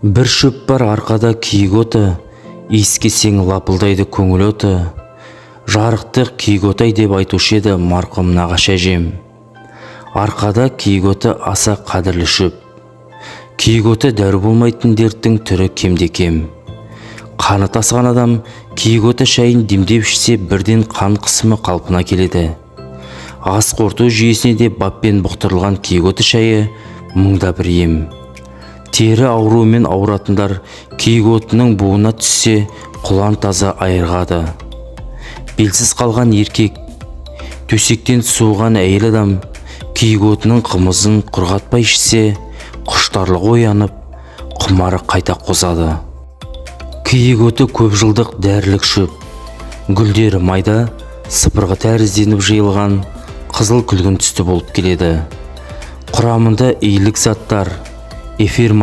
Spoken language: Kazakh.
Бір шөп бар арқада киік оты, иіскесең лапылдайды көңіл оты. Жарықтық киік отай деп айтушы еді марқұм нағашы әжем. Арқада киік оты аса қадірлі шөп. Киік оты дәрі болмайтын дерттің түрі кемде-кем. Қаны тасыған адам киік оты шайын демдеп ішсе, бірден қан қысымы қалпына келеді. Ас қорыту жүйесіне де баппен бұқтырылған киік оты шайы мыңда бір ем. Тері ауруымен ауыратындар киік отының буына түссе, құлан таза айырғады. Белсіз қалған еркек, төсектен суыған әйел адам киік отының қымызын құрғатпай ішсе, құштарлығы оянып, құмары қайта қозады. Киік оты көп жылдық дәрілік шөп. Гүлдері майда, сыпырғы тәрізденіп жиылған қызыл күлгін түсті болып келеді. Құрамында иілік заттар, эфир